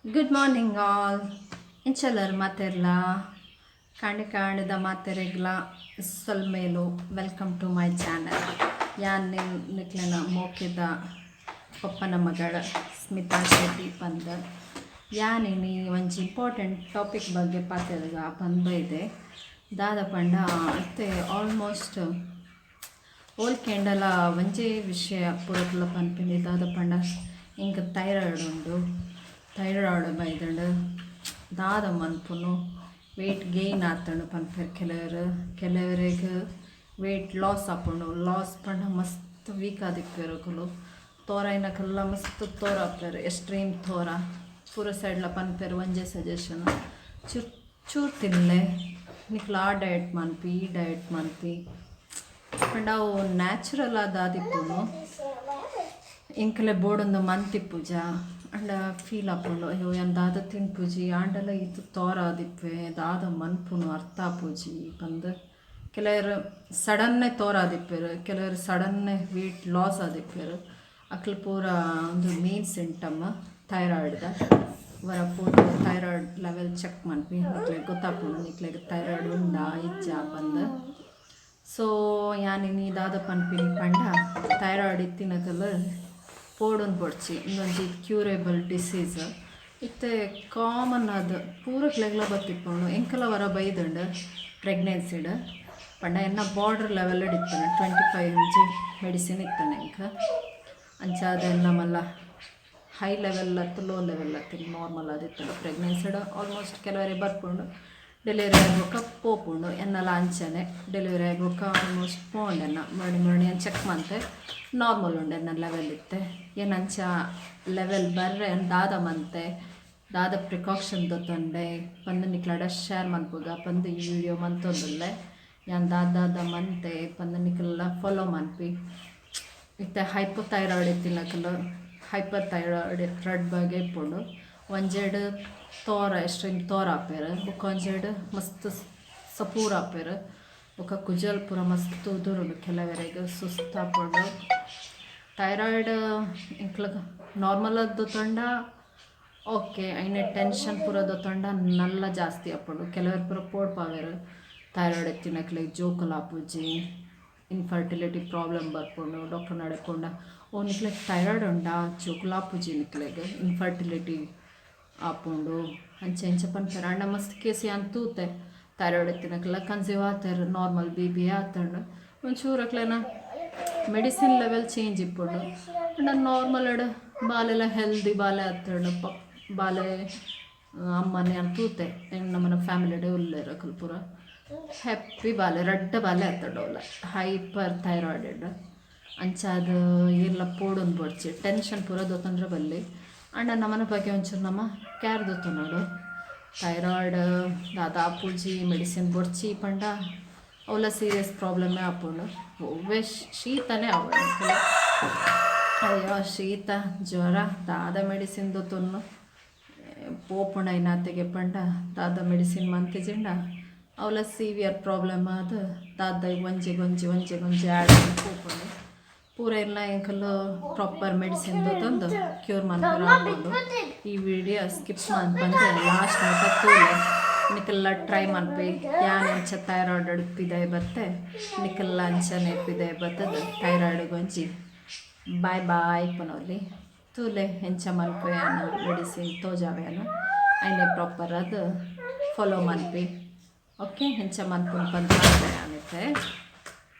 Good morning ಆಲ್. ಎಂಚಲ್ಲರ್ ಮಾತೆರ್ಲ? ಕಾಂಡೆ ಕಾಂಡೆದ ಮಾತೆರೆಗ್ಲ ಸೊಲ್ಮೆಲು. Welcome to my channel. ಯಾನ್ ನಿಕ್ಲೆನ ಮೋಕೆದ ಪಪ್ಪನ ಮಗಳ ಸ್ಮಿತಾ ಶೆಟ್ಟಿ ಪಂದ್. ಯಾನ್ ಇನಿ ಒಂಜಿ ಇಂಪಾರ್ಟೆಂಟ್ ಟಾಪಿಕ್ ಬಗ್ಗೆ ಪಾತೆರ್ಗ ಪಂದ್ ಬೈದೆ. ದಾದ ಪಂಡ, ಇತ್ತೆ ಆಲ್ಮೋಸ್ಟ್ ಓಲ್ ಕೇಂಡಲ ಒಂಜೇ ವಿಷಯ ಪೂರಕ್ಲ ಪನ್ಪಿನಿ. ದಾದ ಪಂಡ, ಎಂಕ್ ಥೈರಾಯ್ಡ್ ಉಂಡು, ಥೈರಾಯ್ಡ್ ಬೈದ್ಂಡ್, ದಾದ ಮನ್ಪುನು, ವೆಯ್ಟ್ ಗೇಯ್ನ್ ಆತುಂಡು ಪನ್ಪೆರ್ ಕೆಲವರು. ಕೆಲವರೆಗ್ ವೆಯ್ಟ್ ಲಾಸ್ ಆಪುಂಡು. ಲಾಸ್ ಪಂಡ ಮಸ್ತ್ ವೀಕ್ ಆದಿಪ್ಪೆರ್ ಅಕುಲು. ತೋರಾಯಿನಕಲ್ಲ ಮಸ್ತ್ ತೋರಾಪೆರ್, ಎಕ್ಸ್ಟ್ರೀಮ್ ತೋರ. ಪೂರ ಸೈಡ್ಲ ಪನ್ಪೆರ್ ಒಂಜೇ ಸಜೆಷನ್, ಚೂರು ಚೂರು ತಿನ್ಲೆ, ನಿಕ್ಲ್ ಆ ಡಯಟ್ ಮನ್ಪಿ, ಈ ಡಯಟ್ ಮನ್ಪಿ ಪಂಡ ಅವು ನ್ಯಾಚುರಲ್ ಆದ್ ಆದಿಪ್ಪುನು. ಎಂಕಲೆ ಬೋಡೊಂದು ಮಂತಿಪ್ಪುಜ. ಆಂಡ ಫೀಲ್ ಆಪುಂಡು, ಅಯ್ಯೋ, ಯಾನ್ ದಾದ ತಿನ್ಪುಜಿ, ಆಂಡಲ ಈತ್ ತೋರ ಆದಿಪ್ಪೆ, ದಾದ ಮನ್ಪುನು ಅರ್ಥ ಆಪುಜಿ ಪಂದ್. ಕೆಲವರು ಸಡನ್ನೆ ತೋರಾದಿಪ್ಪೆರ್, ಕೆಲವರು ಸಡನ್ನೆ ವೆಯ್ಟ್ ಲಾಸ್ ಆದಿಪ್ಪೆರ್. ಅಕ್ಲು ಪೂರ ಒಂದು ಮೇನ್ ಸಿಂಪ್ಟಮ್ ಥೈರಾಯ್ಡ್ದ. ಒರ ಪೋದು ಥೈರಾಯ್ಡ್ ಲೆವೆಲ್ ಚೆಕ್ ಮನ್ಪಿ. ನಿಕ್ಲೆಗ್ ಗೊತ್ತಾಪುಂಡು ನಿಕ್ಲೆಗ್ ಥೈರಾಯ್ಡ್ ಉಂಡಾ ಇಜ್ಜಾ ಪಂದ್. ಸೊ ಯಾನ್ ಇನಿ ದಾದ ಪನ್ಪಿನಿ ಪಂಡ, ಥೈರಾಯ್ಡ್ ಇತ್ತಿನಕಲ್ ಪೋಡೊಂದು ಬೊಡ್ಚಿ. ಇಂದೊಂಜಿ ಕ್ಯೂರೇಬಲ್ ಡಿಸೀಸ್. ಇತ್ತೆ ಕಾಮನ್ ಆದ್ ಪೂರಕ್ಲೆಗ್ಲ ಬತ್ತಿಪ್ಪುಂಡು. ಎಂಕಲ ಒರ ಬೈದ್ಂಡ್ ಪ್ರೆಗ್ನೆನ್ಸಿಡ್. ಪಂಡ ಎನ್ನ ಬಾರ್ಡರ್ ಲೆವೆಲ್ ಇತ್ತುಂಡು. 25 ಎಮ್ ಜಿ ಮೆಡಿಸಿನ್ ಇತ್ತುಂಡು ಎಂಕ್. ಅಂಚಾದ್ ಎನ್ನ ಮಲ್ಲ ಹೈ ಲೆವೆಲ್ ಅತ್ತು, ಲೋ ಲೆವೆಲ್ ಅತ್ತು, ನಾರ್ಮಲ್ ಆದಿತ್ತುಂಡು. ಪ್ರೆಗ್ನೆನ್ಸಿಡ್ ಆಲ್ಮೋಸ್ಟ್ ಕೆಲವರಿಗೆ ಬರ್ಪುಂಡು, ಡೆಲಿವರಿ ಆಯಿ ಪೋಪುಂಡು. ಎನ್ನಲ ಅಂಚನೆ ಡೆಲಿವರಿ ಆಯಿ ಬೊಕ್ಕ ಆಲ್ಮೋಸ್ಟ್ ಪೋಂಡು ಎನ್ನ. ಮರಳಿ ಮರಳಿ ಏನು ಚೆಕ್ ಮಂತೆ, ನಾರ್ಮಲ್ ಉಂಡು ಎನ್ನ ಲೆವೆಲ್ ಇತ್ತೆ. ಏನು ಅಂಚ ಲೆವೆಲ್ ಬರ್ರೆ ದಾದ ಮಂತೆ, ದಾದ ಪ್ರಿಕಾಕ್ಷನ್ ದೊತ್ತೊಂಡೆ ಪಂದ್ ನಿಕ್ಲಡ ಶೇರ್ ಮನ್ಪುಗ ಪಂದ್ ಈ ವಿಡಿಯೋ ಮಂತೊಂದುಲ್ಲೆ. ಯಾನ್ ದಾದ ದಾದ ಮಂತೆ ಪಂದ್ ನಿಕಲ್ಲ ಫಾಲೋ ಮನ್ಪಿ. ಇತ್ತೆ ಹೈಪೋಥೈರಾಯ್ಡ್ ಇತ್ತಿನಕುಲು, ಹೈಪರ್ ಥೈರಾಯ್ಡ್ ರಡ್ಡ್ ಬಗೆ ಇಪ್ಪುಂಡು. ಒಂಜೆಡ್ ತೋರ, ಎಕ್ಸ್ಟ್ರೀಮ್ ತೋರ ಆಪೆರ್. ಬೊಕ್ಕ ಒಂಜೆಡ್ ಮಸ್ತ್ ಸಪೂರ ಆಪೆರ್. ಬೊಕ್ಕ ಕುಜಲ್ ಪೂರ ಮಸ್ತ್ ಉದುರುಂಡು ಕೆಲವರೆಗ್, ಸುಸ್ತಾಪುಂಡು. ಥೈರಾಯ್ಡ್ ಎಂಕ್ಲಗ ನಾರ್ಮಲ್ ದೊತ್ತೊಂಡ ಓಕೆ, ಐನೆ ಟೆನ್ಷನ್ ಪೂರ ದೊತ್ತೊಂಡ ನಲ್ಲ ಜಾಸ್ತಿ ಆಪುಂಡು. ಕೆಲವರು ಪೂರ ಪೋಡ್ಪಾವೆರ್, ಥೈರಾಯ್ಡ್ ಇತ್ತಿನಕ್ಲೆಗ್ ಜೋಕುಲು ಆಪುಜಿ, ಇನ್ಫರ್ಟಿಲಿಟಿ ಪ್ರಾಬ್ಲಮ್ ಬರ್ಪುಂಡು. ಡಾಕ್ಟರ್ ನಡೆ ಪೋಂಡ, "ಓ, ನಿಕ್ಲೆಗ್ ಥೈರಾಯ್ಡ್ ಉಂಡಾ? ಜೋಕುಲು ಆಪುಜಿ ನಿಕ್ಲೆಗ್, ಇನ್ಫರ್ಟಿಲಿಟಿ ಆಪುಂಡು" ಅಂಚ ಇಂಚ ಪನ್ಪೆರ್. ಆಂಡ ಮಸ್ತ್ ಕೇಸ್ ಯಾನ್ ತೂತೆ, ಥೈರಾಯ್ಡ್ ಇತ್ತಿನಕ್ಲ ಕನ್ಸೀವ್ ಆತೆರ್, ನಾರ್ಮಲ್ ಬೇಬಿ ಆತುಂಡು. ಒಂಚೂರು ಅಕ್ಲೆನ ಮೆಡಿಸಿನ್ ಲೆವೆಲ್ ಚೇಂಜ್ ಇಪ್ಪುಂಡು. ಆಂಡ ನಾರ್ಮಲ್ ಬಾಲೆಲ ಹೆಲ್ದಿ ಬಾಲೆ ಆತುಂಡು. ಪಪ್ ಬಾಲೆ ಅಮ್ಮನೆ ಯಾನ್ ತೂತೆ. ನಮ್ಮನ ಫ್ಯಾಮಿಲಿಡೆ ಉಲ್ಲೆರ್ ಅಕುಲು. ಪೂರ ಹ್ಯಾಪಿ ಬಾಲೆ, ರಡ್ಡ್ ಬಾಲೆ ಆತುಂಡು ಅವ್ಲ ಹೈಪರ್ ಥೈರಾಯ್ಡ್. ಅಂಚಾದ್ ಏರ್ಲ ಪೋಡೊಂದು ಬೊಡ್ಚಿ, ಟೆನ್ಷನ್ ಪೂರ ದೊತ್ತೊಂಡ್ರೆ ಬಲ್ಲಿ. ಆಂಡ ನಮನ ಬಗ್ಗೆ ಒಂಚೂರು ನಮ ಕೇರ್ ದೊತ್ತೊನೊಡು. ಥೈರಾಯ್ಡ್ ದಾದ ಆಪುಜಿ, ಮೆಡಿಸಿನ್ ಬೊಡ್ಚಿ ಪಂಡ ಅವುಲ ಸೀರಿಯಸ್ ಪ್ರಾಬ್ಲಮ್ಮೇ ಆಪುಂಡು. ಒವ್ವೆ ಶೀತನೇ ಆವಡ್, ಅಯ್ಯೋ, ಶೀತ ಜ್ವರ ದಾದ ಮೆಡಿಸಿನ್ ದೊತ್ತೊನ್ನು ಪೋಪುಂಡು. ಐನಾತೆಗೆ ಪಂಡ ದಾದ ಮೆಡಿಸಿನ್ ಮಂತಿಜಿಂಡ ಅವುಲ ಸಿವಿಯರ್ ಪ್ರಾಬ್ಲಮ್ ಆದ್ ದಾದ ಒಂಜಿಗೊಂಜಿ ಒಂಜಿಗೊಂಜಿ ಆ್ಯಡ್ ಪೋಪುಂಡು. ಪೂರ ಎಲ್ಲ ಎಂಕುಲು ಪ್ರಾಪರ್ ಮೆಡಿಸಿನ್ ದೊತ್ತೊಂದು ಕ್ಯೂರ್ ಮನ್ಪೆರೆ ಆಪುಂಡು. ಈ ವಿಡಿಯೋ ಸ್ಕಿಪ್ ಮನ್ಪಂದೆ ಲಾಸ್ಟ್ ಮುಟ ತೂಲೆ. ನಿಕಲ್ಲ ಟ್ರೈ ಮನ್ಪಿ. ಯಾನ್ ಎಂಚ ಥೈರಾಯ್ಡ್ ಪಿದಾಯಿ ಬತ್ತೆ, ನಿಕಲ್ಲ ಅಂಚನೆ ಪಿದಾಯಿ ಬತ್ತದ. ಥೈರಾಯ್ಡ್ಗೆ ಒಂಜಿ ಬಾಯ್ ಬಾಯ್ ಪನೊಲಿ. ತೂಲೆ, ಎಂಚ ಮನ್ಪೆ ಯಾನ್ ಮೆಡಿಸಿನ್ ತೋಜಾವೆ ಯಾನ್. ಐನೆ ಪ್ರಾಪರ್ ಅದು ಫಾಲೋ ಮನ್ಪಿ. ಓಕೆ, ಎಂಚ ಮನ್ಪುನು ಪಂದ್ ಯಾನಿತ್ತೆ.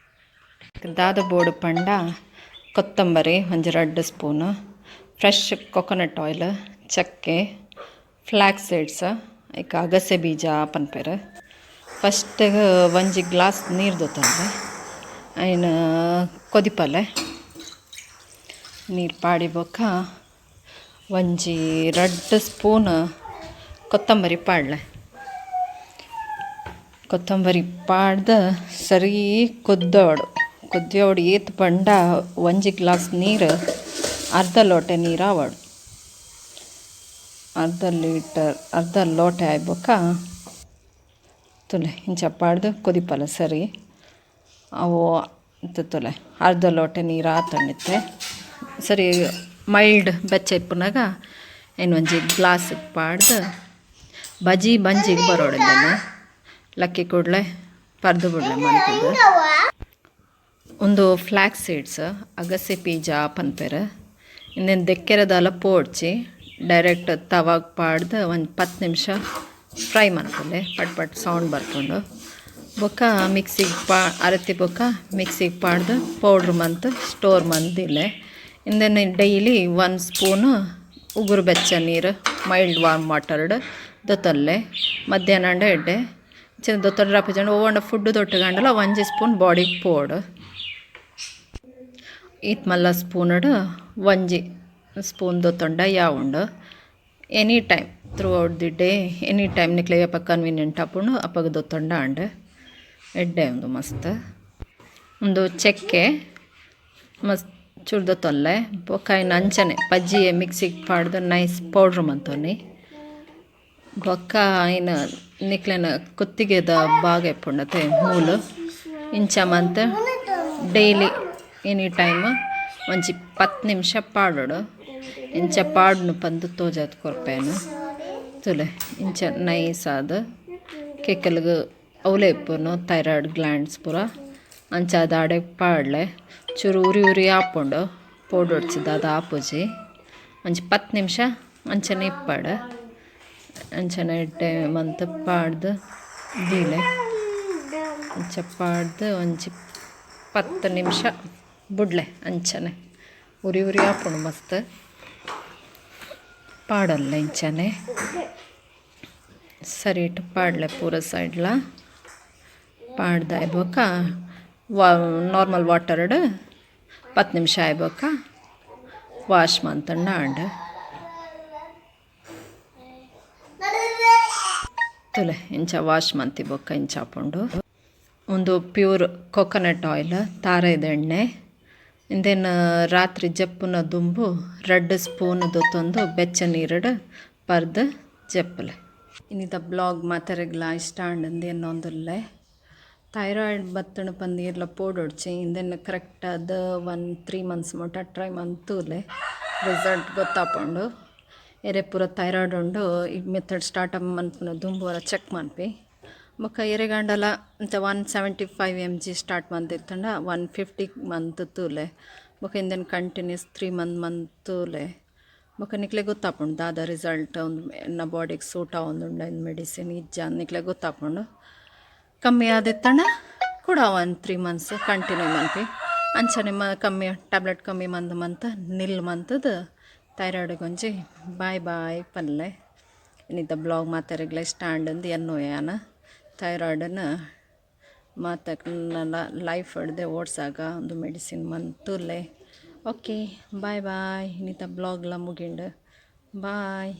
ದಾದ ಬೋಡು ಪಂಡ, ಕೊತ್ತಂಬರಿ ಒಂಜಿ ರಡ್ಡ್ ಸ್ಪೂನ್, ಫ್ರೆಶ್ ಕೊಕೊನಟ್ ಆಯಿಲ್, ಚಕ್ಕೆ, ಫ್ಲ್ಯಾಕ್ಸ್ ಸೀಡ್ಸ್, ಐಕ್ ಅಗಸೆ ಬೀಜ ಪನ್ಪೆರ್. ಫಸ್ಟ್ ಒಂಜಿ ಗ್ಲಾಸ್ ನೀರು ದೊತ್ತೊಂಡೆ. ಐನ್ ಕೊದಿಪಲೆ. ನೀರು ಪಾಡಿ ಬೊಕ್ಕ ಒಂಜಿ ರಡ್ಡ್ ಸ್ಪೂನ್ ಕೊತ್ತಂಬರಿ ಪಾಡ್ಲೆ. ಕೊತ್ತಂಬರಿ ಪಾಡ್ದ್ ಸರಿ ಕೊದ್ದೋಡು. ಕೊದ್ಯೋಡು ಏತ್ ಪಂಡ, ಒಂಜಿ ಗ್ಲಾಸ್ ನೀರು ಅರ್ಧ ಲೋಟೆ ನೀರು ಆವೊಡು. ಅರ್ಧ ಲೀಟರ್, ಅರ್ಧ ಲೋಟೆ ಆಯಿ ಬೊಕ್ಕ ತೂಲೆ, ಇಂಚ ಪಾಡ್ದು ಕೊದಿಪಲೆ. ಸರಿ, ಅವು ತೂಲೆ, ಅರ್ಧ ಲೋಟೆ ನೀರು ಆತುಂಡಿತ್ತೆ. ಸರಿ ಮೈಲ್ಡ್ ಬೆಚ್ಚ ಇಪ್ಪುನಗ ಐನ್ ಒಂಜಿ ಗ್ಲಾಸ್ ಪಾಡ್ದ್ ಬಜಿ ಬಂಜಿಗ್ ಬರೊಡು ಇಂದೆನ್ ಲಕ್ಕಿ ಕೂಡ್ಲೆ ಪರ್ದು ಬುಡ್ಲೆ ಮನ್ಪುದು. ಉಂದು ಫ್ಲ್ಯಾಕ್ಸ್ ಸೀಡ್ಸ್, ಅಗಸೆ ಬೀಜ ಪನ್ಪೆರ್. ಇಂದೆನ್ ದೆಕ್ಕೆರೆ ದಾಲ ಪೋಡ್ಚಿ, ಡೈರೆಕ್ಟ್ ತವಾಗ್ ಪಾಡ್ದ್ ಒಂಜಿ 10 ನಿಮಿಷ ಫ್ರೈ ಮನ್ಪುಲೆ. ಪಟ್ ಪಟ್ ಸೌಂಡ್ ಬರ್ಪುಂಡು. ಬೊಕ್ಕ ಮಿಕ್ಸಿಗ್ ಪಾ ಅರತಿ ಬೊಕ್ಕ ಮಿಕ್ಸಿಗ್ ಪಾಡ್ದ್ ಪೌಡ್ರ್ ಮಂತ್ ಸ್ಟೋರ್ ಮಂತ್ ದೀಲೆ. ಇಂದೆನ್ ಡೈಲಿ ಒನ್ ಸ್ಪೂನ್ ಉಗುರು ಬೆಚ್ಚ ನೀರು, ಮೈಲ್ಡ್ ವಾರ್ಮ್ ವಾಟರ್ಡ್ ದೆತೊನ್ಲೆ. ಮಧ್ಯಾಹ್ನ ಆಂಡ ಎಡ್ಡೆ. ಇಂಚಿನ ದೆತೊಂಡ್ರೆ ಆಪುಜಂಡ ಒವ್ವಾಂಡ ಫುಡ್ ದೊಟ್ಟುಗಾಂಡಲ ಒಂಜಿ ಸ್ಪೂನ್ ಬಾಡಿಗ್ ಪೋವೊಡು. ಈತ್ ಮಲ್ಲ ಸ್ಪೂನುಡು ಒಂಜಿ spoon ದೆತೊಂಡ ಯಾವುಂಡು. Any time throughout the day, any time ನಿಕ್ಲೆಗ್ ಏಪ ಕನ್ವೀನಿಯೆಂಟ್ ಆಪುಂಡು ಅಪಗ ದೆತೊಂಡ ಆಂಡ್. ಎಡ್ಡೆ ಉಂದು ಮಸ್ತ್. ಉಂದು ಚಕ್ಕೆ ಮಸ್ತ್ ಚೂರು ದೆತೊನ್ಲೆ. ಬೊಕ್ಕ ಐನ್ ಅಂಚನೆ ಪಜ್ಜಿ ಮಿಕ್ಸಿಗ್ ಪಾಡ್ದ್ ನೈಸ್ ಪೌಡ್ರ್ ಮಂತೊನಿ. ಬೊಕ್ಕ ಐನ್ ನಿಕ್ಲೆನ ಕುತ್ತಿಗೆದ ಭಾಗ ಇಪ್ಪುಂಡತೆ, ಮೂಲು, ಇಂಚ ಮಂತ್ ಡೈಲಿ ಎನಿ ಟೈಮ್ ಒಂಜಿ 10 ನಿಮಿಷ ಪಾಡೊಡು. ಇಂಚ ಪಾಡ್ನು ಪಂದ್ ತೋಜಾದ್ ಕೊರ್ಪೇನು. ತೂಲೆ, ಇಂಚ ನೈಸ್ ಆದ್. ಕೆಕ್ಕಲ್ಗ್ ಅವಲೇ ಇಪ್ಪುನು ಥೈರಾಯ್ಡ್ ಗ್ಲ್ಯಾಂಡ್ಸ್ ಪೂರ, ಅಂಚಾದ್ ಆಡೆಗ್ ಪಾಡ್ಲೆ. ಚೂರು ಉರಿ ಉರಿ ಆಪುಂಡು, ಪೋಡೊಡ್ಚಿ ದಾದ ಆಪುಜಿ. ಒಂಜಿ 10 ನಿಮಿಷ ಅಂಚನೆ ಇಪ್ಪಡ್. ಅಂಚನೆ ಎಡ್ಡೆ ಮಂತ್ ಪಾಡ್ದ್ ದೀಲೆ. ಅಂಚ ಪಾಡ್ದ್ ಒಂಜಿ 10 ನಿಮಿಷ ಬುಡ್ಲೆ. ಅಂಚನೆ ಉರಿ ಉರಿ ಆಪುಂಡು, ಮಸ್ತ್ ಪಾಡೊನ್ಲೆ. ಇಂಚನೆ ಸರಿಟ್ ಪಾಡ್ಲೆ, ಪೂರ ಸೈಡ್ಲ ಪಾಡ್ದಾಯ್ ಬೊಕ್ಕ ವಾ ನಾರ್ಮಲ್ ವಾಟರ್ಡ್ 10 ನಿಮಿಷ ಆಯ್ ಬೊಕ್ಕ ವಾಶ್ ಮಂತಂಡ ಆಂಡ್. ತೂಲೆ, ಇಂಚ ವಾಶ್ ಮಂತಿ ಬೊಕ್ಕ ಇಂಚ ಆಪುಂಡು. ಉಂದು ಪ್ಯೂರ್ ಕೊಕೊನಟ್ ಆಯಿಲ್, ತಾರಾಯಿದ ಎಣ್ಣೆ. ಇಂದೆನ್ ರಾತ್ರಿ ಜಪ್ಪುನ ದುಂಬು ರಡ್ಡ್ ಸ್ಪೂನ್ ದೆತೊಂದು ಬೆಚ್ಚ ನೀರುಡು ಪರ್ದ್ ಜಪ್ಪುಲೆ. ಇನಿತ ಬ್ಲಾಗ್ ಮಾತೆರೆಗ್ಲಾ ಇಷ್ಟ ಆಂಡ್ ಎನ್ನೊಂದುಲ್ಲೆ. ಥೈರಾಯ್ಡ್ ಬತ್ತುಂಡು ಪಂದ್ ಏರ್ಲ ಪೋಡೊಡ್ಚಿ. ಇಂದೆನ್ ಕರೆಕ್ಟ್ ಆದ್ ಒನ್ 3 ಮಂತ್ಸ್ ಮುಟ ಟ್ರೈ ಮಂತೂಲೆ, ರಿಸಲ್ಟ್ ಗೊತ್ತಾಪುಂಡು. ಎರೆ ಪೂರ ಥೈರಾಯ್ಡ್ ಉಂಡು, ಈ ಮೆಥಡ್ ಸ್ಟಾರ್ಟ್ ಮನ್ಪುನ ದುಂಬು ಒರ ಚೆಕ್ ಮನ್ಪಿ. ಬೊಕ್ಕ ಎರೆಗಾಂಡಲ ಇಂಚ 175 mg start ಮಂತಿತ್ತುಂಡ 150 ಮಂತ್ ತೂಲೆ. ಬೊಕ್ಕ ಇಂದೆನ್ ಕಂಟಿನ್ಯೂಸ್ 3 ಮಂತ್ ಮಂತೂಲೆ. ಬೊಕ್ಕ ನಿಕ್ಲೆಗ್ ಗೊತ್ತಾಪುಂಡು ದಾದ ರಿಸಲ್ಟ್, ಉಂದು ಎನ್ನ ಬಾಡಿಗ್ ಸೂಟ್ ಆವೊಂದುಂಡು ಮೆಡಿಸಿನ್ ಇಜ್ಜಾ ನಿಕ್ಲೆಗ್ ಗೊತ್ತಾಪುಂಡು. ಕಮ್ಮಿ ಆದಿತ್ತಂಡ ಕೂಡ ಒನ್ 3 ಮಂತ್ಸ್ ಕಂಟಿನ್ಯೂ ಮನ್ಪಿ. ಅಂಚನೆ ಮ ಕಮ್ಮಿ ಟ್ಯಾಬ್ಲೆಟ್ ಕಮ್ಮಿ ಮಂತ್ ಮಂತ್ ನಿಲ್ ಮಂತುದು ಥೈರಾಯ್ಡ್ಗೆ ಒಂಜಿ ಬಾಯ್ ಬಾಯ್ ಪನ್ಲೆ. ಇನಿತ ಬ್ಲಾಗ್ ಮಾತೆರೆಗ್ಲ ಇಷ್ಟ ಆಂಡ್ ಎನ್ನುವೆ ಯಾನ್. ಥೈರಾಯ್ಡನ್ನು ಮಾತಕ್ಲೆನ ಲೈಫ್ ಹಿಡ್ದೆ ಓಡ್ಸಾಗ ಒಂದು ಮೆಡಿಸಿನ್ ಮಂತುಲೆ. Okay, bye bye. ಇನಿತ ಬ್ಲಾಗ್ಲ ಮುಗಿಂಡು. ಬಾಯ್.